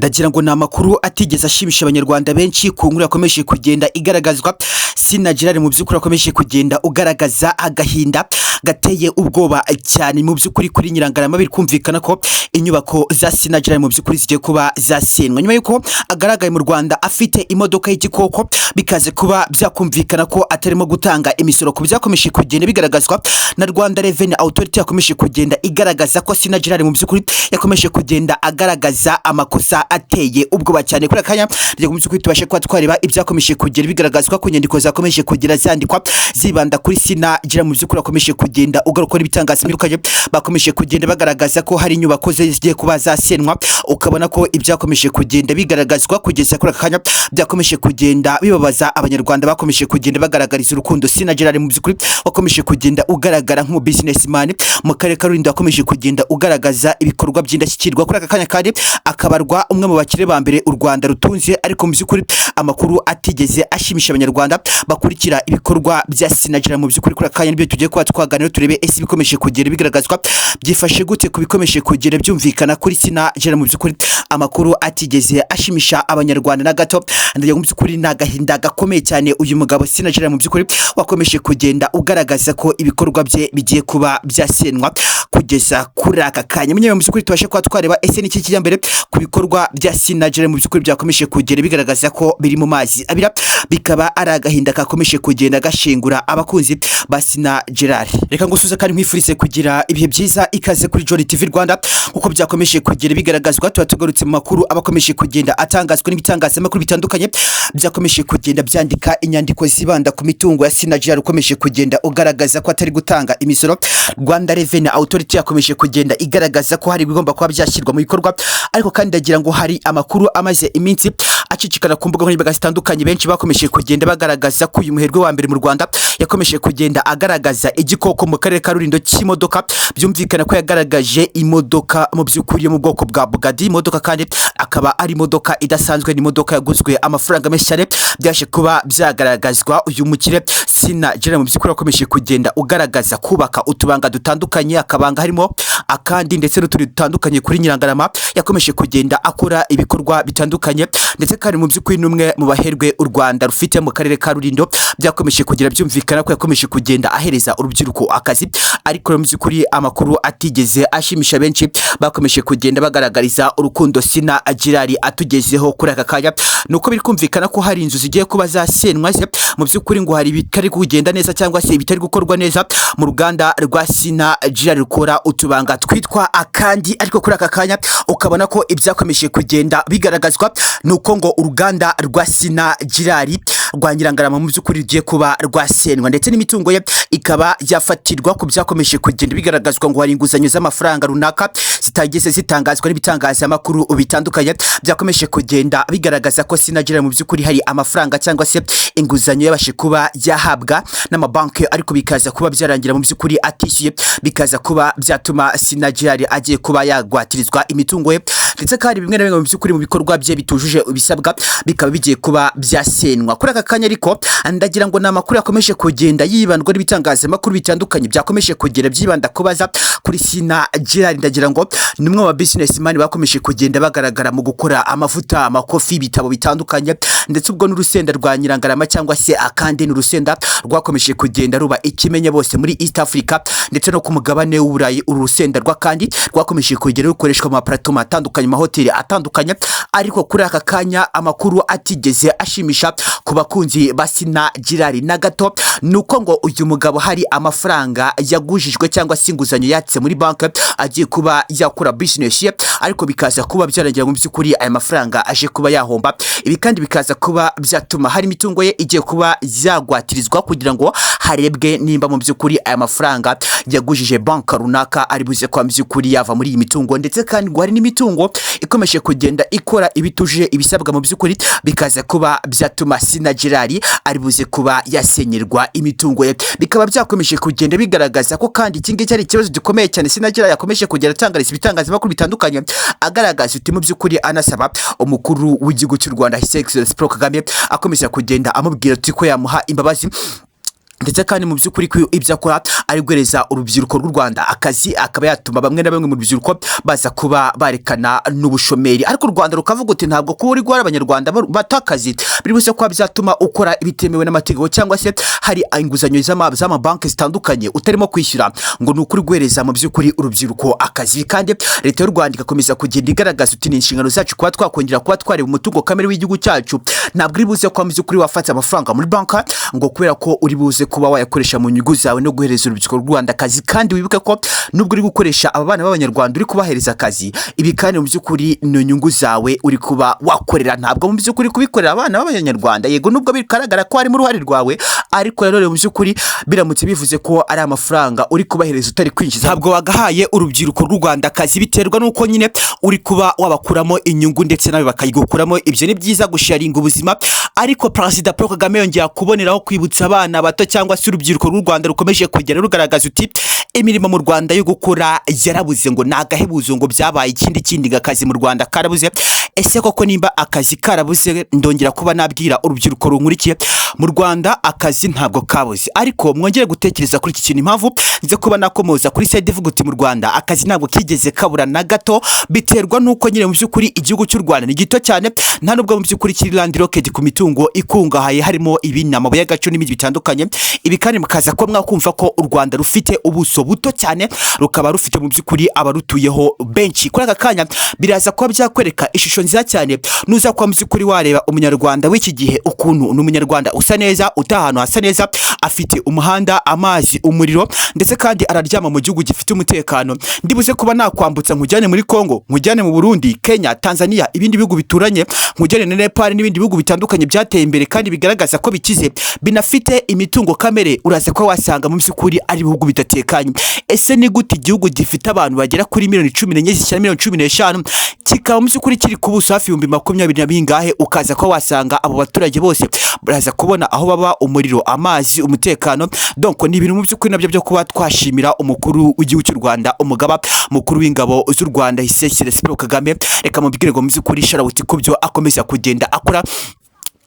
Ndagira ngo ni amakuru atigeze ashimisha Abanyarwanda benshi ku nkuru yakomeje kugenda igaragazwa. Sina Gerard mu by'ukuri akomeje kugenda ugaragaza agahinda gateye ubwoba cyane mu by'ukuri kuri Nyirangarama. Biri kumvikana ko inyubako za Sina Gerard mu by'ukuri zigiye kuba zasenywa nyuma y'uko agaragaye mu Rwanda afite imodoka y'igikoko, bikaze kuba byakumvikana ko atarimo gutanga imisoro ku byakomeje kugenda bigaragazwa na Rwanda Revenue Authority. Yakomeje kugenda igaragaza ko Sina Gerard mu by'ukuri yakomeje kugenda agaragaza amakosa ateye ubwoba cyane. Kuri akanya mu by'ukuri tubashe kuba twareba ibyakomeje kugenda bigaragazwa ku nyandiko zakomeje kugera zandikwa zibanda kuri Sina Gerard. Mu by'ukuri akomeje kugenda ugaruka n'ibitangazamakuru bitandukanye, bakomeje kugenda bagaragaza ko hari inyubako ze zigiye kuba zasenwa. Ukabona ko ibyakomeje kugenda bigaragazwa kugeza kuri aka kanya byakomeje kugenda bibabaza Abanyarwanda bakomeje kugenda bagaragariza urukundo Sina Gerard, mu by'ukuri wakomeje kugenda ugaragara nk'umu businessman mu karere ka Rulindo, wakomeje kugenda ugaragaza ibikorwa by'indashyikirwa. Kuri aka kanya kandi akabarwa umwe mu bakire ba mbere u Rwanda rutunze. Ariko mu by'ukuri amakuru atigeze ashimisha Abanyarwanda bakurikira ibikorwa bya Sina Gerard mu by'ukuri kuri aka kanya nibyo tugiye kuba twaganira, turebe ese ibikomeje kugenda bigaragazwa byifashe gute ku bikomeje kugenda byumvikana kuri Sina Gerard. Mu by'ukuri amakuru atigeze ashimisha Abanyarwanda na gato. Ndagira ngo mu by'ukuri ni agahinda gakomeye cyane uyu mugabo Sina Gerard mu by'ukuri wakomeje kugenda ugaragaza ko ibikorwa bye bigiye kuba byasenwa kugeza kuri aka kanya. Munyewe mu by'ukuri tubashe kuba twareba ese niki kijya mbere ku bikorwa bya Sina Gerard mu by'ukuri byakomeje kugenda bigaragaza ko biri mu mazi abira, bikaba ari agahinda kakomeje kugenda gashengura abakunzi ba Sina Gerard. Reka ngusuze kandi nkwifurize kugira ibihe byiza. Ikaze kuri Jolly TV Rwanda. Nkuko byakomeje kugenda bigaragazwa, tuba tugarutse mu makuru abakomeje kugenda atangazwa n'ibitangazamakuru bitandukanye byakomeje kugenda byandika inyandiko zibanda ku mitungo ya Sina Gerard ukomeje kugenda ugaragaza ko atari gutanga imisoro. Rwanda Revenue Authority yakomeje kugenda igaragaza ko hari ibigomba kuba byashyirwa mu bikorwa. Ariko kandi ndagira ngo hari amakuru amaze iminsi acicikana ku mbuga nkoranyambaga zitandukanye. Benshi bakomeje kugenda bagaragaza ko uyu muherwe wa mbere mu Rwanda yakomeje kugenda agaragaza igikoko mu karere ka Rulindo cy'imodoka. Byumvikana ko yagaragaje imodoka mu by'ukuri yo mu bwoko bwa Bugatti. Imodoka kandi akaba ari imodoka idasanzwe, ni imodoka yaguzwe amafaranga menshi cyane. Byaje kuba byagaragazwa uyu mukire Sina Gerard mu by'ukuri wakomeje kugenda ugaragaza kubaka utubanga dutandukanye, akabanga harimo akandi ndetse n'utundi dutandukanye kuri Nyirangarama. Yakomeje kugenda akora ibikorwa bitandukanye, ndetse kandi mu by'ukuri n'umwe mu baherwe u Rwanda rufite mu karere ka Rulindo. Byakomeje kugira byumvikana ko yakomeje kugenda ahereza urubyiruko akazi. Ariko mu by'ukuri amakuru atigeze ashimisha benshi bakomeje kugenda bagaragariza urukundo Sina Gerard atugezeho kuri aka kanya nuko biri kumvikana ko hari inzu zigiye kuba zasenwa se. Mu by'ukuri ngo hari ibitari kugenda neza cyangwa se ibitari gukorwa neza mu ruganda rwa Sina Gerard rukora utubanga twitwa akandi. Ariko kuri aka kanya ukabona ko ibyakomeje kugenda bigaragazwa nuko ngo uruganda rwa Sina Gerard rwa Nyirangarama mu by'ukuri rugiye kuba rwasenwa, ndetse n'imitungo ye ikaba yafatirwa ku byakomeje kugenda bigaragazwa ngo hari inguzanyo z'amafaranga runaka zitageze zitangazwa n'ibitangazamakuru bitandukanye. Byakomeje kugenda bigaragaza ko Sina Gerard mu by'ukuri hari amafaranga cyangwa se inguzanyo yabashe kuba yahabwa n'amabanki, ariko bikaza kuba byarangira mu by'ukuri atishyuye, bikaza kuba byatuma Sina Gerard agiye kuba yagwatirizwa imitungo ye, ndetse kandi bimwe na bimwe mu by'ukuri mu bikorwa bye bitujuje ibisabwa bikaba bigiye kuba byasenwa kuri aka kanya. Ariko ndagira ngo ni amakuru yakomeje kugenda yibandwa n'ibitangazamakuru bitandukanye byakomeje kugenda byibanda kubaza kuri Sina Gerard. Ndagira ngo ni umwe mu ba businessman bakomeje kugenda bagaragara mu gukora amavuta, amakofi, ibitabo bitandukanye, ndetse ubwo n'urusenda rwa Nyirangarama cyangwa se akandi, ni urusenda rwakomeje kugenda ruba ikimenya bose muri East Africa ndetse no ku mugabane w'Uburayi. Uru rusenda rw'akandi rwakomeje kugenda rukoreshwa mu maparatoma atandukanye, mu mahoteli atandukanye. Ariko kuri aka kanya amakuru atigeze ashimisha ku bakunzi ba Sina Gerard na gato nuko ngo uyu mugabo hari amafaranga yagujijwe cyangwa se inguzanyo yatse muri banki agiye kuba yakora business ye, ariko bikaza kuba byarangira mu by'ukuri aya mafaranga aje kuba yahomba. Ibi kandi bikaza kuba byatuma hari imitungo ye igiye kuba yagwatirizwa kugira ngo harebwe nimba mu by'ukuri aya mafaranga yagujije banki runaka ari buze kuba mu by'ukuri yava muri iyi mitungo. Ndetse kandi ngo hari n'imitungo ikomeje kugenda ikora ibitujuje ibisabwa, mu by'ukuri bikaza kuba byatuma Sina Gerard ari buze kuba yasenyerwa imitungo ye. Bikaba byakomeje kugenda bigaragaza ko kandi iki ngiki ari ikibazo gikomeye cyane Sina Gerard yakomeje kugenda atangariza ibitangazamakuru bitandukanye, agaragaza uti mu by'ukuri anasaba umukuru w'igihugu cy'u Rwanda, His Excellency Paul Kagame, akomeza kugenda amubwira ati ko yamuha imbabazi. Ndetse kandi mu by'ukuri ko ibyo akora ari guhereza urubyiruko rw'u Rwanda akazi, akaba yatuma bamwe na bamwe mu rubyiruko baza kuba barekana n'ubushomeri. Ariko u Rwanda rukavuga uti: "Ntabwo kuba uri guha Abanyarwanda bato akazi biri buze kuba byatuma ukora ibitemewe n'amategeko, cyangwa se hari inguzanyo z'amabanki zitandukanye utarimo kwishyura, ngo ni ukuri guhereza mu by'ukuri urubyiruko akazi." Kandi Leta y'u Rwanda igakomeza kugenda igaragaza uti: "Ni inshingano zacu kuba twakongera kuba twareba umutungo kamere w'igihugu cyacu. Ntabwo uri buze kuba mu by'ukuri wafata amafaranga muri banka ngo kubera ko uri buze kuba wayakoresha mu nyungu zawe no guhereza urubyiruko rw'u Rwanda akazi. Kandi wibuke ko nubwo uri gukoresha aba bana b'Abanyarwanda, uri kubahereza akazi, ibi kandi mu by'ukuri ni inyungu zawe uri kuba wakorera. Ntabwo mu by'ukuri kubikorera abana b'Abanyarwanda, yego nubwo bigaragara ko harimo uruhare rwawe, ariko rero mu by'ukuri biramutse bivuze ko ari amafaranga uri kubahereza utari kwinjiza, ntabwo wagahaye urubyiruko rw'u Rwanda akazi. Biterwa n'uko nyine uri kuba wabakuramo inyungu, ndetse nawe bakayigukuramo. Ibyo ni byiza gusharinga ubuzima." Ariko Perezida Paul Kagame yongera kuboneraho kwibutsa abana bato cyangwa se urubyiruko rw'u Rwanda rukomeje kugenda rugaragaza uti: "Imirimo mu Rwanda yo gukora yarabuze," ngo ni agahebuzo, ngo byabaye ikindi kindi, akazi mu Rwanda karabuze. Ese koko nimba akazi karabuze, ndongera kuba nabwira urubyiruko runkurikiye, mu Rwanda akazi ntabwo kabuze. Ariko mwongere gutekereza kuri iki kintu. Impamvu nze kuba nakomoza kuri side ivuga uti: "Mu Rwanda akazi ntabwo kigeze kabura na gato," biterwa n'uko nyine mu by'ukuri igihugu cy'u Rwanda ni gito cyane, nta nubwo mu by'ukuri kiri landlocked ku mitungo ikungahaye, harimo ibindi, amabuye y'agaciro n'ibindi bitandukanye. Ibi kandi mukaza kuba mwakumva ko u Rwanda rufite ubuso buto cyane, rukaba rufite mu by'ukuri abarutuyeho benshi. Kuri aka kanya biraza kuba byakwereka ishusho nziza cyane nuza kuba mu by'ukuri wareba Umunyarwanda w'iki gihe, ukuntu ni Umunyarwanda usa neza, utaha ahantu hasa neza, afite umuhanda, amazi, umuriro, ndetse kandi araryama mu gihugu gifite umutekano. Ndibuze kuba nakwambutsa nkujyane muri Congo, nkujyane mu Burundi, Kenya, Tanzania, ibindi bihugu bituranye, nkujyane na Nepal n'ibindi bihugu bitandukanye byateye imbere kandi bigaragaza ko bikize, binafite imitungo kamere, uraza kuba wasanga mu by'ukuri ari ibihugu bidatekanye. Ese ni gute igihugu gifite abantu bagera kuri miliyoni 14 zishyira miliyoni 15, kikaba mu by'ukuri kiri ku buso hafi 20,000 na bingahe, ukaza kuba wasanga abo baturage bose baraza kubona aho baba, umuriro, amazi, umutekano? Donc ni ibintu mu by'ukuri nabyo byo kuba twashimira umukuru w'igihugu cy'u Rwanda, umugaba mukuru w'ingabo z'u Rwanda, His Excellency Paul Kagame. Reka mubwire ngo mu by'ukuri shout out ku byo akomeza kugenda akora,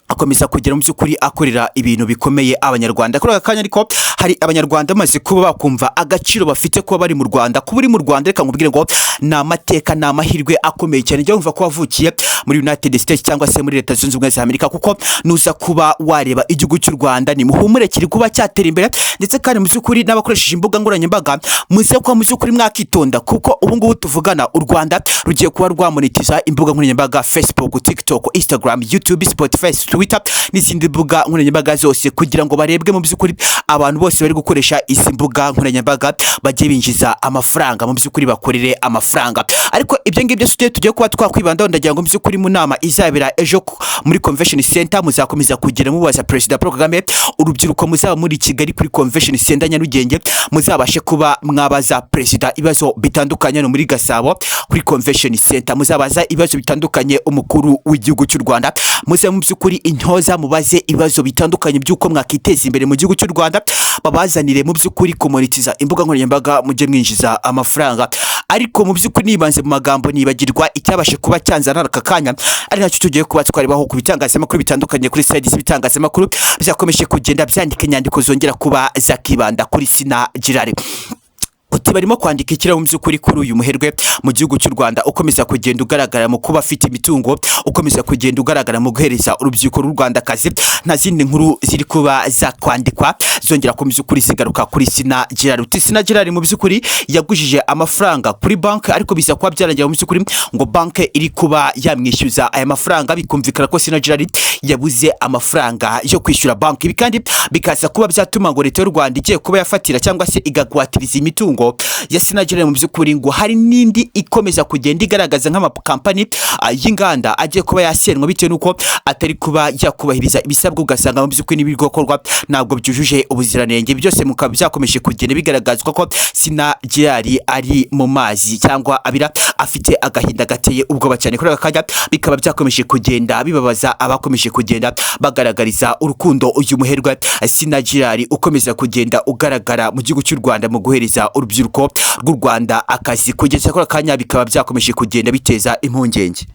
akomeza kugera mu by'ukuri akorera ibintu bikomeye Abanyarwanda kuri aka kanya. Ariko hari Abanyarwanda bamaze kuba bakumva agaciro bafite kuba bari mu Rwanda. Kuba uri mu Rwanda, reka nkubwire ngo ni amateka, ni amahirwe akomeye cyane. Njya wumva ko wavukiye muri United States cyangwa se muri Leta Zunze Ubumwe za Amerika, kuko nuza kuba wareba igihugu cy'u Rwanda, ni muhumure, kiri kuba cyatera imbere. Ndetse kandi mu by'ukuri n'abakoresheje imbuga nkoranyambaga, muze kuba mu by'ukuri mwakitonda, kuko ubu ngubu tuvugana u Rwanda rugiye kuba rwamonetiza imbuga nkoranyambaga: Facebook, TikTok, Instagram, YouTube, Spotify, Twitter n'izindi mbuga nkoranyambaga zose, kugira ngo barebwe mu by'ukuri abantu bose bari gukoresha izi mbuga nkoranyambaga, bajye binjiza amafaranga, mu by'ukuri bakorere amafaranga. Ariko ibyo ngibyo tugiye kuba twakwibandaho. Ndagira ngo mu by'ukuri mu nama izabera ejo muri Convention Center, muzakomeza kugera mubaza Perezida Paul Kagame. Urubyiruko muzaba muri Kigali kuri Convention Center Nyarugenge, muzabashe kuba mwabaza perezida ibibazo bitandukanye. No muri Gasabo kuri Convention Center muzabaza ibibazo bitandukanye umukuru w'igihugu cy'u Rwanda. Muze mu by'ukuri intyoza, mubaze ibibazo bitandukanye by'uko mwakiteza imbere mu gihugu cy'u Rwanda, babazanire mu by'ukuri kumonetiza imbuga nkoranyambaga, mujye mwinjiza amafaranga. Ariko mu by'ukuri nibanze mu magambo nibagirwa icyabashe kuba cyanzana aka kanya, ari nacyo tugiye kuba twarebaho ku bitangazamakuru bitandukanye. Kuri side z'ibitangazamakuru byakomeje kugenda byandika inyandiko zongera kuba zakibanda kuri Sina Gerard, uti: "Barimo kwandika ikirabo mu by'ukuri kuri uyu muherwe mu gihugu cy'u Rwanda, ukomeza kugenda ugaragara mu kuba afite imitungo, ukomeza kugenda ugaragara mu guhereza urubyiruko rw'u Rwanda akazi." Nta zindi nkuru ziri kuba zakwandikwa zongera ku by'ukuri zigaruka kuri Sina Gerard. Uti: "Sina Gerard mu by'ukuri yagujije amafaranga kuri banki, ariko biza kuba byarangira mu by'ukuri ngo banki iri kuba yamwishyuza aya mafaranga." Bikumvikana ko Sina Gerard yabuze amafaranga yo kwishyura banki. Ibi kandi bikaza kuba byatuma ngo Leta y'u Rwanda igiye kuba yafatira cyangwa se igagwatiriza imitungo ya Sina Gerard. Mu by'ukuri ngo hari n'indi ikomeza kugenda igaragaza nk'amakampani y'inganda agiye kuba yasenwa bitewe n'uko atari kuba yakubahiriza ibisabwa, ugasanga mu by'ukuri n'ibiri gukorwa ntabwo byujuje ubuziranenge. Byose mukaba byakomeje kugenda bigaragazwa ko Sina Gerard ari mu mazi cyangwa abira, afite agahinda gateye ubwoba cyane kuri aka kanya. Bikaba byakomeje kugenda bibabaza abakomeje kugenda bagaragariza urukundo uyu muherwe Sina Gerard, ukomeza kugenda ugaragara mu gihugu cy'u Rwanda mu guhereza urubyiruko rw'u Rwanda akazi. Kugeza kuri aka kanya bikaba byakomeje kugenda biteza impungenge.